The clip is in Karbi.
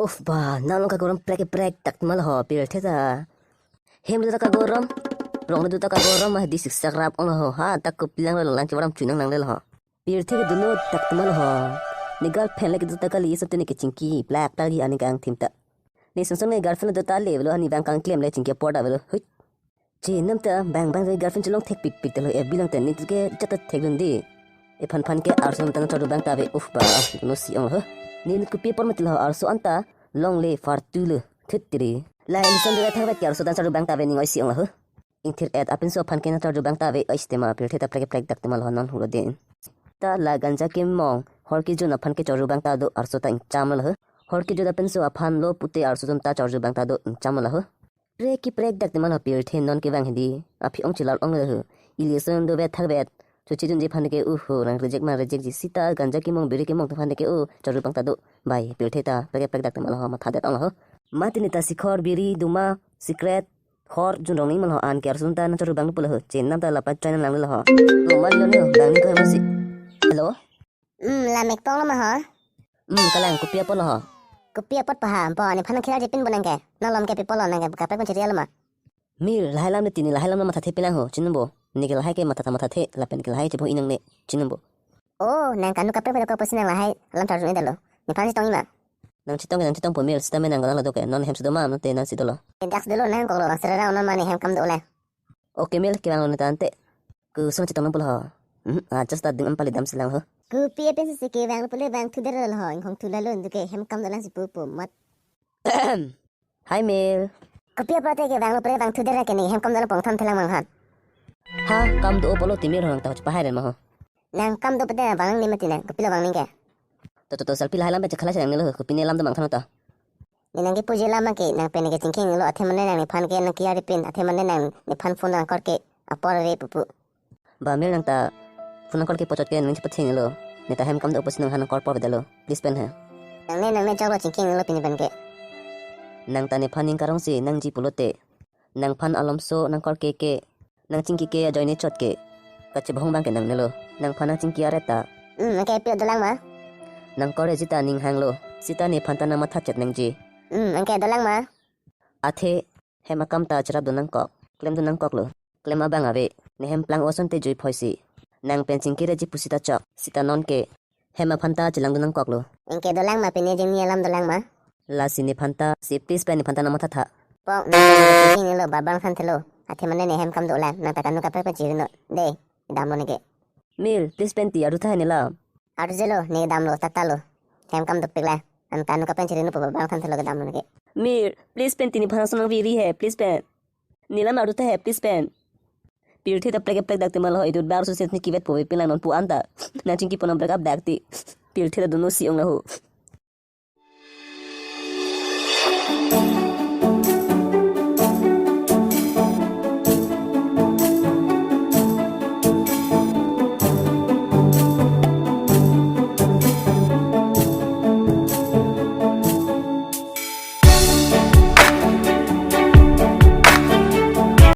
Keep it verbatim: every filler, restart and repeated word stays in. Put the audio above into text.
Uf ba, nang long kagorom prek prek dak ma lo ho, pirthe ta. Hem do ta kagorom, rong do ta kagorom, ma di siksak rap ong lo ho, ha, ta kopi lang lo lang chibaram chunang lang le lo ho. Pirthe ke dolo dak ma lo ho. Ne girlfriend le ke do ta kali, so te ne kechingki, plak plak di ani kangthim ta. Ne sungsung ne girlfriend do ta le lo, ani bang kangklem le chingki apor ta lo, hui. Chenam ta bang bang ri girlfriend chelong thek pik pik ta lo, F B lang ta ne tu ke jat ta thekdun di. Ephan phan ke arso ta nangchordu bang ta ave, uf ba, no si ong ho. Ne kopi apor mati lo arso anta longle fartu lo, thit tiri. La elison do thang vet ke arso ta nangchordu bang ta ave ning oi si ong ho. Ingthir et apinso aphan ke nangchordu bang ta ave, oi si tema pirthe ta prek prek dak tema lo non huro din. Ta la ganja kemong, hor kejun aphan ke chordu bang ta do arso ta ingcham lo ho. Hor kejun apinso aphan lo pute arso ta chordu bang ta do ingcham lo ho. Prek ki prek dak tema lo pirthe non ke bang hedi. Aphi ong chilar ong le ho. Ili son do vet thak vet. Chuchi junji phan ke u ho, nang reject ma reject ji sita ganja kemong biri kemong ta phan ke u chordu bang ta do. Bai pirthe ta prek prek dak tema lo ho, matha det ong lo ho. Mati ne ta sikhor biri duma sikret hor jun rong ni ma lo ho, an ke arso ta nangchordu bang pulo ho. Chenam ta la pa choi nang lang lo ho. Lo ma lo ne bang ni ko hem si. Hello. Hmm, la mekpong lo ma ho? Hmm, kalang kopi apot lo ho? Kopi apot pa ha, po, nephan nang khirar jepin bo nang ke. Nang lom ke pi apot lo nang ke, kaprek pon chiri lo ma? Mir, lahai lam de tini, lahai lam matha the pilang ho, chinum bo. Ne ke lahai ke matha tha matha the, lapen ke lahai chebo inang ne, chinum bo. Oh, nang kanu kaprek pada ko pasi nang lahai lam charjun ida lo. Nephan chetong ima? Nang chetong ke, nang chetong po Mir, sita me nang galang lo do ke, non hem sudo ma, non te nang si dolo. Dak sudo lo nang kok lo, bang serara non ma ne hem kam do le. Okay Mir, kevang lo ne tante. Ke sung chetong nang pulo ho. Hmm, ah, just ta ding ampali dam silang ho. Kopi apin si kevang lo pule vang thu der lo ho, inghong thu la lo, ndu ke hem kam do lang si pu pu mat. Hi Mir. Kopi apot te kevang lo pule vang thu der ke ne hem kam do lang pong tham thelang mang han. Ha, kam do pulo ti Mir ho nang ta chepahai den ma ho. Nang kam do pute vang ni mati nang, kopi lo vang ning ke. To to to selfie lahai lam pe chekhala si nang ne lo, kopi ne lam do mang than ta. Ne nang ke puji lam ke, nang pen ke chingking lo, athe mane nang nephan ke nang kiari pin, athe mane nang nephan phone nang kor ke apor re pupu. Ba Mir nang ta phone nang kor ke pochot ke nang chepathing lo. Ne ta hem kam do pusi nang han kor por dalo. Please pen he. Nang ne nang ne chok lo chingking lo pini pen ke. Nang ta nephan ning karong si nangji pulote. Nangphan alomso nang kor ke ke, nang chingki ke ajoine chot ke. Kachebhong bang ke nang ne lo. Nangphan nang chingki aret ta. Hmm, nang ke pi dolang ma? Nang kor e jita ning hang lo. Sita nephan ta nang matha chet nangji. Hmm, nang ke dolang ma? Athe, hem akam ta cherap do nang kok. Klem do nang kok lo. Klem abang ave. Ne hem plang oson te jui phoi si. Nang pen chingki reji pusi ta chok. Sita non ke. Hem aphan ta chelang do nang kok lo. Nang ke dolang ma pine jingni alam dolang ma? Lasi nephan ta, si please pen nephan ta nang matha tha. Pok, nang ke chingki lo, barbang san thelo. Athe mane ne hem kam do lang, nang ta kanu kaprek pen chiri no. De, dam lo ne ke. Mir, please pen ti, arju tha ne la. Arju je lo, ne dam lo, tata lo. Hem kam do pik la. An kanu kaprek chiri no po barbang san thelo ke dam lo ne ke. Mir, please pen ti nephan ason nang viri he, please pen. Ne lam arju tha he, please pen. Pirthe ta prek prek dak te ma lo ho, idur bar su set ni kivet po ve pin lang non pu anta. Nang chingki po nang break up dak ti. Pirthe ta dono si ong la ho.